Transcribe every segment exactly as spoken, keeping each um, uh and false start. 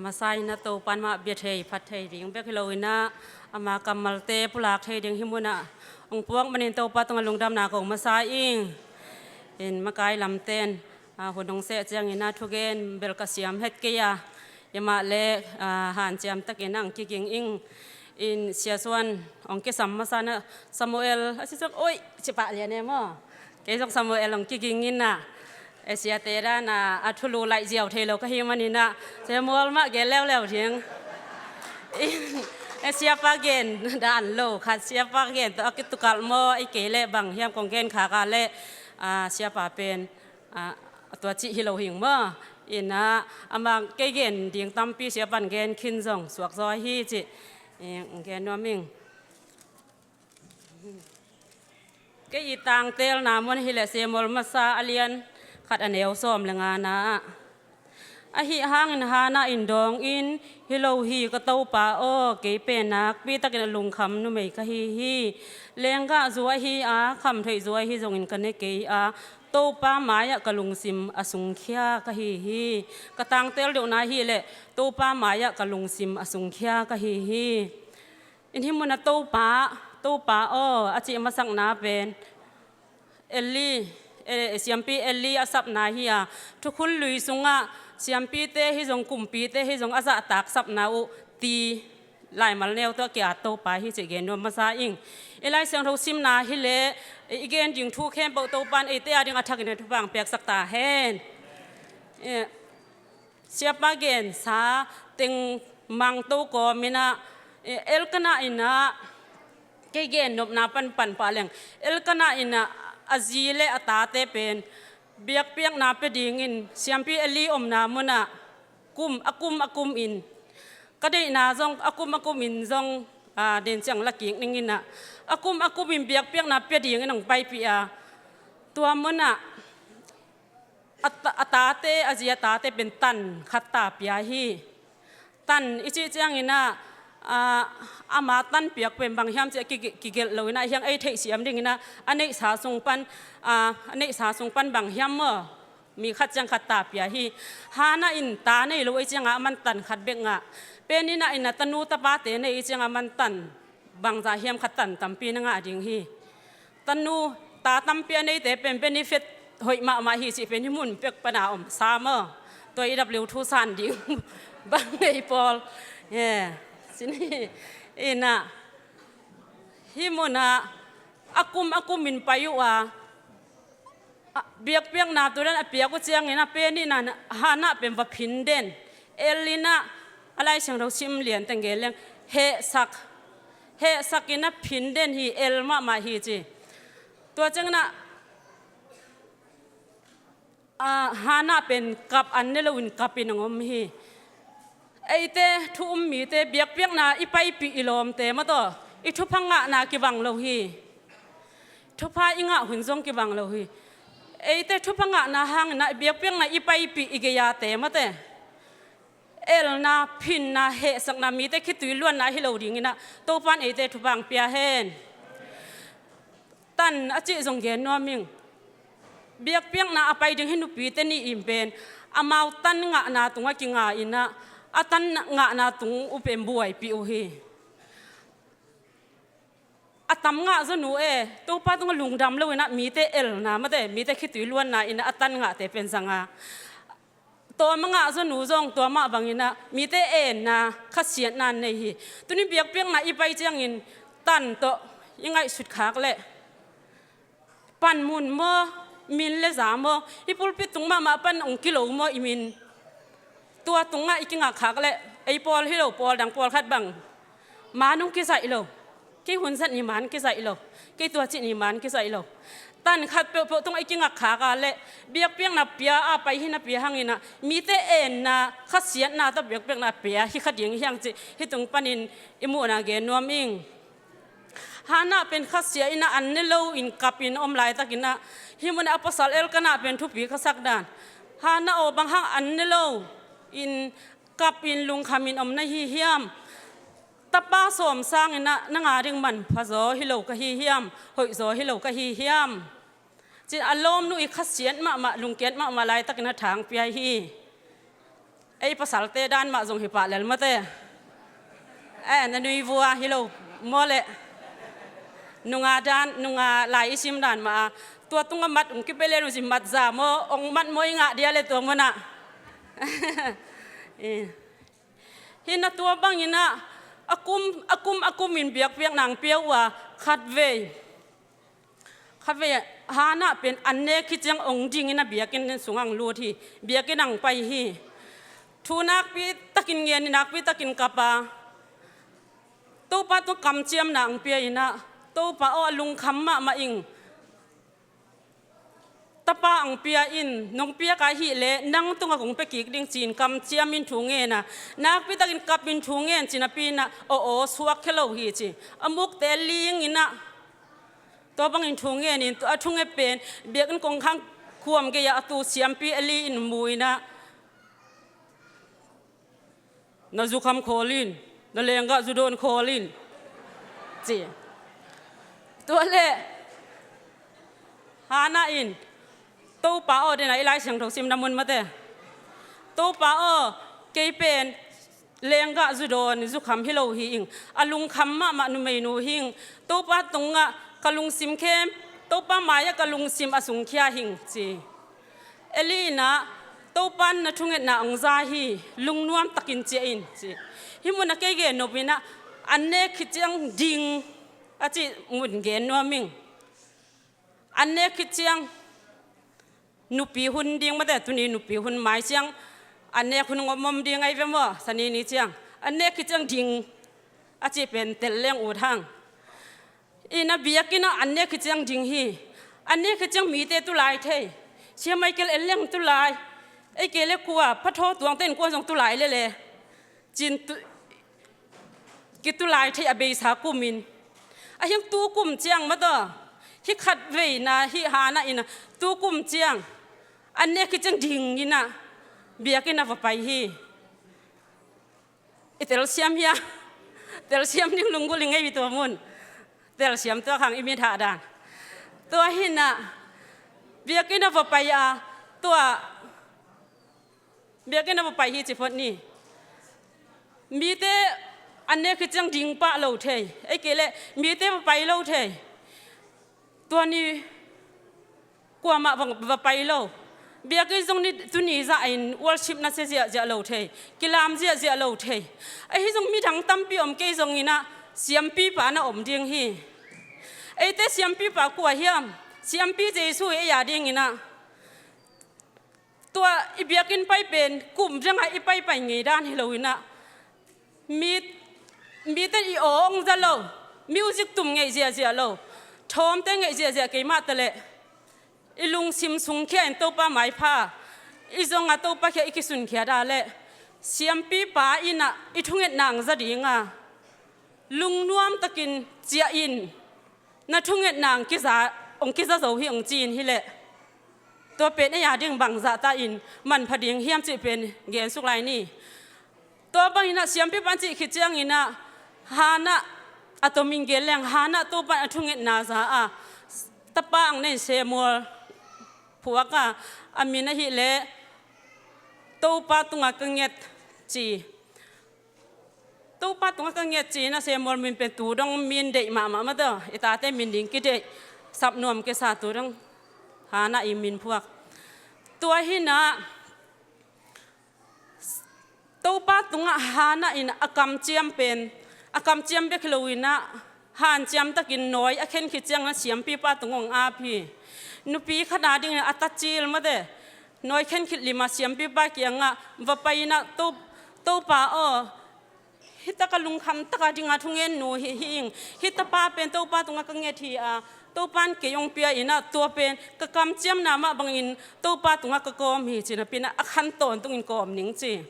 Masa in ah Topa'n mah bia thei phat thei ding bek hi lo in ah, ama kammalte pulak thei ding hih munah hong puak manin Topa tungah lungdamna ko masa ing. In makai lamte'n, ah, hun hong seh ciangin ah thugen bel ka siam het kei a, amah leh, ah, hanciam takin ah hong kiging ing. In Sia Suan hong kisam masa in ah Samuel a ci suak, oi, ci pah lian e maw. Kei zong Samuel hong kiging in ah, e, siate dan a, a thulu laih ziau thei lo ka hih manin ah, Samuel mah gen leuleu ding. E, siapa gen dan lo khat, siapa gen tawh a kitukalh maw, ei kei leh bang hiam kong gen khak a leh, a, siapa pen, a, tua cih hi lo hing maw. In ah, amah kei gen ding tampi siapa'n gen khin zong suak zaw hi cih, e, gen nuam ing. Kei i tangtelna mun hi leh Samuel masa a lian khat a neu sawm leh ngana ah, ahih hangin Hannah in dawng in, hi lo hi ka topa aw, kei pen nakpi takin a lungkham numei ka hi hi. Lenggah zu ahi a, khamtheih zu ahi zongin ka ne kei a, Topa mai-ah ka lungsim a sungkhia ka hi hi. Ka tangtel deuhna hi leh Topa mai-ah ka lungsim a sungkhia ka hi hi. In hih munah Topa, Topa aw, a cih masakna pen Eli, e, siampi Eli a sapna hi a, thukhun lui sungah siampite hi zong, kumpite hi zong a zahtak sapna uh ti laimal neu tawh ki-at Topa hi cih gen nuam masa ing. I Lai Siangtho simna hi leh i gen ding thu khempeuh Topa'n eite a ding a thakin a thupha hong piaksak ta hen. E, siapa gensa teng mangto kawm in ah, e, Elkanah in ah, kei gen nopna pan pan pah leng, Elkanah in ah a zi leh a tate pen biakpiakna pia dingin siampi Eli omna munah kum, a kum a kum in, ka deihna zong a kum a kum in zong, a, den ciang la kik ning in ah, a kum a kum in biakpiakna pia dingin hong paipih a, tua munah a ta-, a tate, a zi a tate pen tan khat ta pia hi. Tan i cih ciangin ah, a, ama tan piak pen bang hiam cih a ki-, kigelh lo in ah, hiang ei theihsiam dingin ah, a neihsa sung pan, a, a neihsa sung pan bang hiam maw, mi khat ciang khat ta pia hi. Hannah in ta nei lo ei ciangah aman tan khat bek ngah. Peninnah in ah tanu tapate nei ei ciangah aman tan bangzah hiam khat tan tampi na ngah ding hi. Tanu, ta tampi a neite pen benefit hoih mahmah hi cih pen hih mun pek pan a om sa maw. Tua i dap leu thu san ding bang nei pawl. He, cih ni. In ah, hih munah a kum a kum in pai uh a, a, biakpiakna tua dan a piak uh ciangin ah Peninnah, Hannah pen va phin den. Eli in ah, a Lai Siangtho sim lian teng gen leng, hehsak, hehsak in ah phin den hi, el mahmah hi ci. Tua ciangin ah, a, Hannah pen kap an ne lo in kap in hong om hi. Eite thu um mite biakpiakna i paipih i lawmte maw tawh, i thupha ngahna kibang lo hi. Thupha i ngah hun zong kibang lo hi. Eite thupha ngahna hangin ah biakpiakna i paipih i gei-ate mawte, elna, phinna, hehsakna, mite khitui luanna hi lo dingin ah Topa'n eite thupha hong pia hen. Tan a cih zong gen nuam ing. Biakpiakna a pai ding hih nupite nih in pen amau tan ngahna tungah kinga in ah, a tan ngahna tung uh pen buaipih uh hi. A tam ngah zaw nu e, Topa tungah lungdam lo in ah mite elna mawte, mite khitui luanna in ah a tan ngahte pen zang a, tua mah ngah zaw nu zong tua mah bangin ah mite enna, khasiatna nei hi. Tuni biakpiakna i pai ciangin tan tawh i ngaihsut khak leh, panmun maw, min le za maw, i pulpit tung mahmah pan hong kilo maw i min? Tua tungah i kingak khak leh, ei pawl hi lo, pawl dang pawlkhat bang, man hong kizaih lo. Kei hun zat ni man kizaih lo. Kei tua cih ni man kizaih lo. Tan khat peuhpeuh tungah i kingak khak a leh, biakpiakna pia a pai hi napi hangin ah mite enna, khasiatna tawh biakpiakna pia hi kha ding hi hang cih hih tung panin i muhna gen nuam ing. Hannah pen khasiah in ah an ne lo in kap in om laitakin ah, hih munah a pasal Elkanah pen thupi ka sak dan. Hannah aw, bang hang an ne lo in kap in lungkham in om na hi hiam? Tapa sawm sangin ah nang a ding manpha zaw hi lo ka hi hiam? Hoih zaw hi lo ka hi hiam? Ci-in a lawmnu i khasiat mahmah, lungkiat mahmah laitakin ah thang pia hi. Ei pasalte dan mah zong hi pah lel mate. Eh, na nui vua hi lo maw le. Nunga dan, nunga lai i sim dan mah a, tua tunga mat ong kipia le nu zi mat za maw, ong mat maw i ngah dia le tua munah. Eh. Hi na tua bangin ah, a kum, a kum, a kumin biakpiak nang pia uh a, khatvei. Khatvei Hannah pen an nek khit ciang ong dingin a biakinn sungah lut hi, biakinn ah pai hi. Thu nakpi takin ngen, nakpi takin kap a, Topa tung kamciamna ong pia in ah, Topa aw, a lungkham mahmah ing. Tapa ong pia in, nong piak ahih leh nang tungah kong pia kik ding ci-in kamciam in thu ngen a, nakpi takin kap in thu ngen ci napi in ah, aw aw, suak khia lo hi ci. A mukte ling in ah, tua bangin thu ngen in, tua a thunget pen biakinn kongkhak khuam gei ah a tu siampi Eli in mu in ah, na zukham khawl in, na lenggah zu dawn khawl in, ci. Tua leh Hannah in, Topa aw, den a i Lai Siangtho simna mun mate. Topa aw, kei pen lenggah zu dawn, zukham hi lo hi ing. A lungkham mahmah numeinu hi ing. Topa tungah ka lungsim khem, Topa mai-ah ka lungsim a sungkhia hi ing, ci. Eli in ah, Topa in na thungetna ong za hi, lungnuam takin ciah in, ci. Hih munah kei gen nop in ah, an nek khit ciang ding a cih mun gen nuam ing. An nek khit ciang nupi hun ding mate, tuni nupi hun mai ciang an nek hun ngom om ding ahi ve maw, sani ni ciang. An nek khit ciang ding a cih pen tel leng ut hang. Inn ah biakinn ah an nek khit ciang ding hi. An nek khit ciang mite tu lai thei. Sia Michael en leng tu lai. Ei kei le kua, phathaw tuangte in kua zong tu lai lele, ci-in tu, kitu lai thei a beisa kumin. A hiang tu kum ciang mataw, hih khatveina hih Hannah in ah tu kum ciang an nek khit ciang dingin ah biakinn ah va pai hi. I telsiam hia? Telsiam ding lunggulh i ngei hi tua mun. Telsiam tuak hang i mit hahdan. Tua hi in ah biakinn ah va pai a, tua biakinn ah va pai hi ci phot ni. Mite an nek khit ciang ding pah lo thei. Ei kei le mite va pai lo thei. Tua ni kuamah va, va pai lo. Biakinn zong ni, tuni zah in worship na sia ziahziah lo thei. Kilam ziahziah lo thei. Ahi zong midang tampi om kei zongin ah siampipa na om ding hi. Eite siampipa kua hiam? Siampi Jesu hi ei a dingin ah. Tua i biakinn pai pen kum dang a i paipai ngei dan hi lo in ah, mi, mite in i aw ong za lo, music tum ngeih ziahziah lo, thawmte ngeih ziahziah kei mah ta leh, i lungsim sungkhia in Topa maipha, i zong a Topa kiang i kisunkhia dan leh, siampipa in ah i thungetna ong za ding a, lungnuam takin ciah in, na thungetna ong kiza, ong kiza zo hi ong ci-in hi leh, tua pen ei a ding bangzah ta in manpha ding hiam cih pen gen suk lai ni. Tua bangin ah siampipa in cih khit ciangin ah Hannah, a tomin gen leng Hannah Topa in a thungetna za a, tapa ong nei Samuel phuak a, a min ahih leh Topa tungah ka nget ci. Topa tungah ka nget ci-in ah Samuel min pen tu dong min deih mahmah mataw, i tate min ding kideih, sap nuam kisa tu dong Hannah i min phuak. Tua hi in ah Topa tungah Hannah in a kamciam pen, a kamciam bek hi lo in ah, hanciam takin nawi a khen khit ciangin ah siampipa tung ong ap hi. Nupi khat a dingin a tacil mate, nawi khen khit lim a siampipa kiangah va pai in ah, To, Topa aw, hih tak a lungkham tak a ding a thungen nu hi, hi ing, hih tapa pen Topa tungah ka nget hi a, Topa in kei ong pia in ah, tua pen ka kamciamna mah bangin Topa tungah ka kawm hi ci napi in ah, a khan tawntungin kawm ning ci.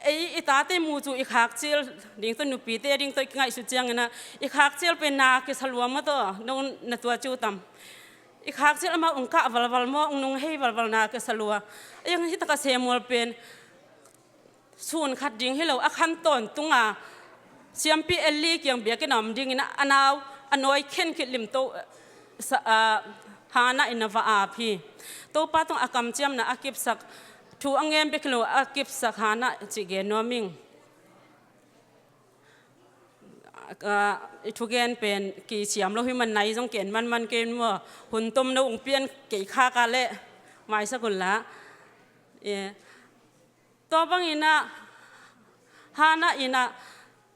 Ei, i tate mu cu i khakcial ding tawh, nupite ding tawh i kingaihsut ciangin ah, i khakcial pen na kisa lua mataw, no na tua ci uh tam. I khakcial amau ong kah valval maw, ong nung hei valval na kisa lua. Ei, hih tak a Samuel pen sun khat ding hi lo, a khan tawntung a, siampi Eli kiang biakinn a om dingin a nau, a nawi khen khit lim to, sa, a, Hannah in a va ap hi. Topa tungah a kamciamna a kipsak, Thu a ngen bek lo a kipsak Hannah cih gen nuam ing. Ah, i thugen pen kisiam lo hi man nai zong ken manman kei maw. Hun tom no ong pian kei kha ka leh maisak un la. Eh, tua bangin ah Hannah in ah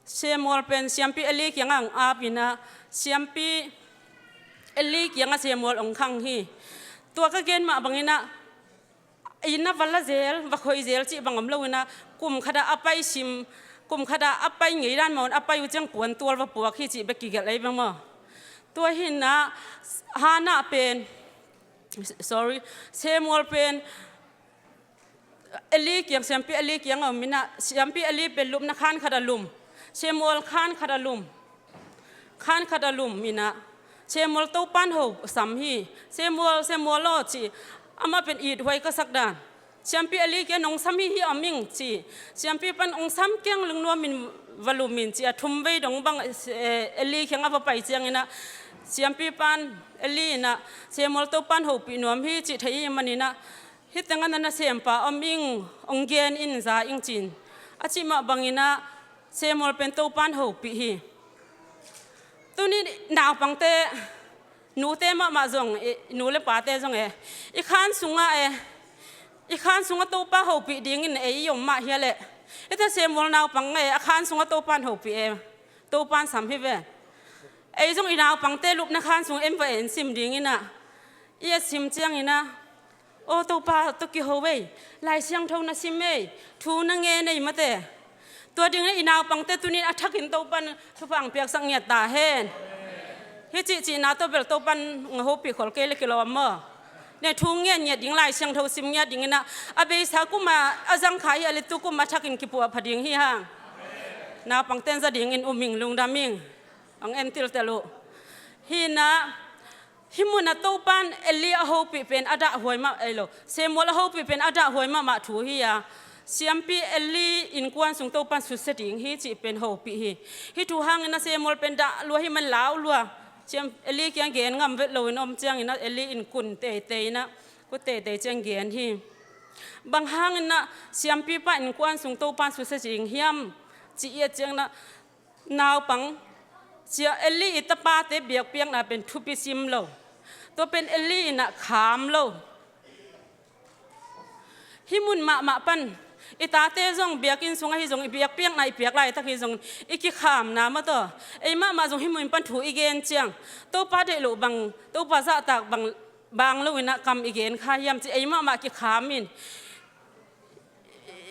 Samuel pen siampi Eli kiangah ong ap in ah siampi Eli kiangah Samuel ong khang hi. Tua ka gen mah bangin ah inn ah va la zel, va khoi zel cih bang om lo in ah, kum khat ah a pai sim, kum khat ah a pai ngei dan mah un a pai uh ciang puantual va puak hi cih bek kigelh ei bang maw. Tua hi in ah Hannah pen, sorry, Samuel pen Eli kiang, siampi Eli kiang a om in ah, siampi Eli pen lupna khan khat ah lum, Samuel khan khat ah lum, khan khat ah lum in ah Samuel Topan ho sam hi. Samuel, Samuel aw ci, amah pen it huai ka sak dan. Siampi Eli kiang nong sam hi hi om ing ci. Siampi pan ong sam keng lungnuam in va lum in ci a thum vei dong bang, eh, Eli kiang a va pai ciang in ah siampi pan Eli in ah Samuel Topan hopih nuam hi cih thei hi man in ah, hih tengah na nasempa om ing, ong gen in za ing cin a cih mah bangin ah Samuel pen Topan hopih hi. Tuni naupangte, nute mahmah zong, i nu le pate zong e, i khan sungah e, i khan sungah Topa hopih dingin ei i om mah hi a leh. Hita Samuel naupang e, a khan sungah Topan hopih e, Topan sam hi ve. Ei zong i naupangte lupna khan sung en va en sim dingin ah, i a sim ciangin ah, aw Topa tawh kiho ei, Lai Siangtho na sim ei, thu na ngen ei mate. Tua dingin ah i naupangte tunin a thakin Topan thupha ong piaksak ngiat ta hen. Hih cihcihna tawh bel Topan ong hopih khol kei le kilawm maw. Ne thu ngen ngiat ding, Lai Siangtho sim ngiat dingin ah, a beisa kum a a zang kha hi a leh tu kum a thakin kipuah pha ding hi hang. Naupangte in za dingin um ing, lungdam ing. Ong en tiltel uh. Hi in ah, hih mun ah Topan Eli a hopih pen a dahhuai mah, ei lo, Samuel a hopih pen a dahhuai mahmah thu hi a, siampi Eli innkuan sung Topan susia ding hi cih pen hopih hi. Hih thu hangin ah Samuel pen dah lua hi man, lau lua. Siam Eli kiang gen ngam vet lo in om ciangin ah Eli in kun teitei in ah, kut teitei ciang gen hi. Bang hangin ah siampipa innkuan sung Topan susia ding hiam cih i et ciangin ah, naupang, sia Eli i tapate biakpiakna pen thupi sim lo. Tua pen Eli in ah kham lo. Hih mun mahmah pan i tate zong biakinn sungah hi zong, i biakpiakna i piak laitak hi zong i kikhamna mah tawh, ei mahmah zong hih mun pan thu i gen ciang, Topa deih loh bang, Topa zahtak bang, bang lo in ah kam i gen kha hiam ci ei mahmah kikham in,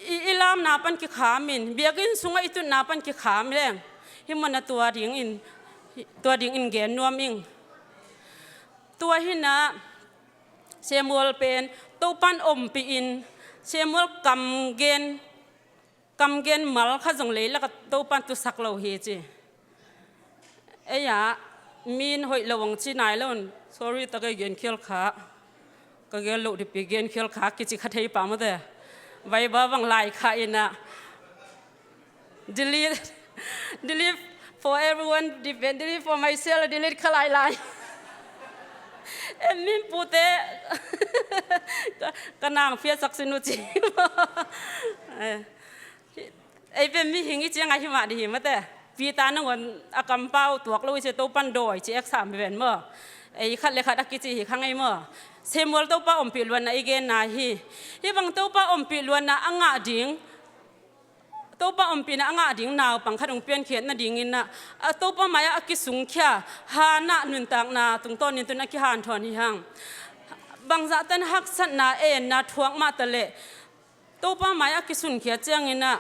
i, i lamna pan kikham in, biakinn sungah i tutna pan kikham leng, hih mun ah tua dingin, tua dingin gen nuam ing. Tua hi in ah Samuel pen Topan ompih in, Samuel kam gen, kam gen mal khat zong leilak ah Topan tusak lo hi ci. Ei ah, min hoih lo ong ci nai lo un, sorry, ta kei gen khial kha. Ka gen loh dipi gen khial kha kici kha thei pah mate. Vai ba bang lai kha in ah. Delete, delete for everyone, delete, delete for myself, delete kha lai lai. Em, min pute. Ka, ka nang phiatsak sin uh ci. Eh. Ei pen mihing i ciang a hi mah dih hi mate. Peter nangawn a kampau tuak lo i ci, Topan dawi ci exam hi ven maw. Ei khat le khat a kici hi kha ngei maw. Samuel Topa ompih luanna i genna hi. Hih bang Topa ompih luanna a ngah ding, Topa ompihna a ngah ding naupang khat ong piankhiat nadingin ah, a Topa mai-ah a kisungkhia Hannah nuntakna tungtawnin tun a kihanthawn hi hang. Bangzahtan haksatna, enna thuak mah ta leh Topa mai-ah a kisunkhiat ciangin ah,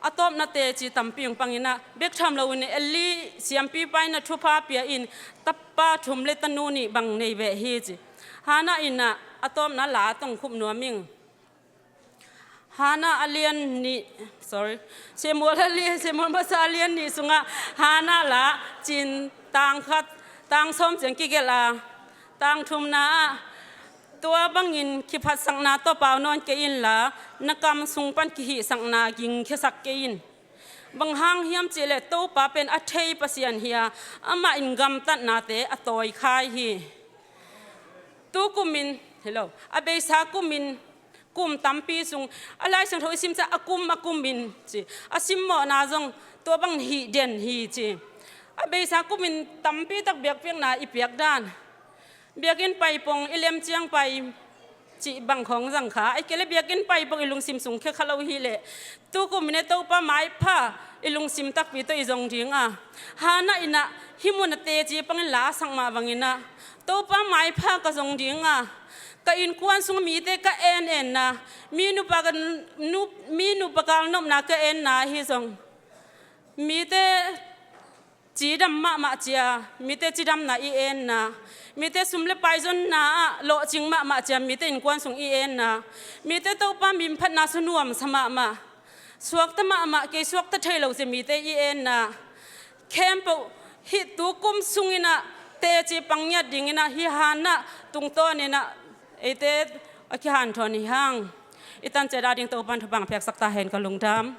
a tawpna teci tampi ong pangin ah, bek tham lo un Eli siampipa in ah thupha pia in, tapa thum le tanu nih bang nei beh hi ci. Hannah in ah a tawpna la tawh ong khup nuam ing. Hannah a lian nih, sorry, Samuel a lian, Samuel masa a lian nih sungah Hannah la cin tang khat, tang sawm ciang kigelh a, tang thumna ah, tua bangin kiphatsakna tawh pau nawn kei inla, na kam sung pan kihihsakna gingkhiasak kei in. Bang hang hiam cihleh Topa pen a thei Pasian hi a, amah in gamtatnate a tawikhai hi. Tu kumin, hello, a beisa kumin Kum tampi sung a Lai Siangtho i sim ciang a kum a kum in ci, a simmawhna zong tua bang hih den hi ci. A beisa kumin tampi tak biakpiakna i piak dan, biakinn paipong i lem ciang pai cih bang khawng zang kha, a hih kei leh biakinn paipong i lungsim sung khia kha lo hi leh, tu kumin e Topa maipha i lungsim takpi tawh i zong ding a, Hannah in ah hih mun a teci pangin la a sak mah bangin ah, Topa maipha ka zong ding a, ka innkuan sung mite ka en enna, mi nupa ka nu, mi nupa kal nopna ka enna hi zong, mite cidam mahmah cia, mite cidamna i enna, mite sum le pai zonna ah lawhcing mahmah cia, mite innkuan sung i enna, mite Topa minphatna sung nuamsa mahmah, suakta mahmah, kei suakta thei lo cia mite i enna, khempeuh hih tu kum sungin ah teci pang ngiat dingin ah hih Hannah tungtawnin ah eite a kihanthawn hi hang. I tanciat a ding Topa'n thupha piaksak ta hen. Ka lungdam.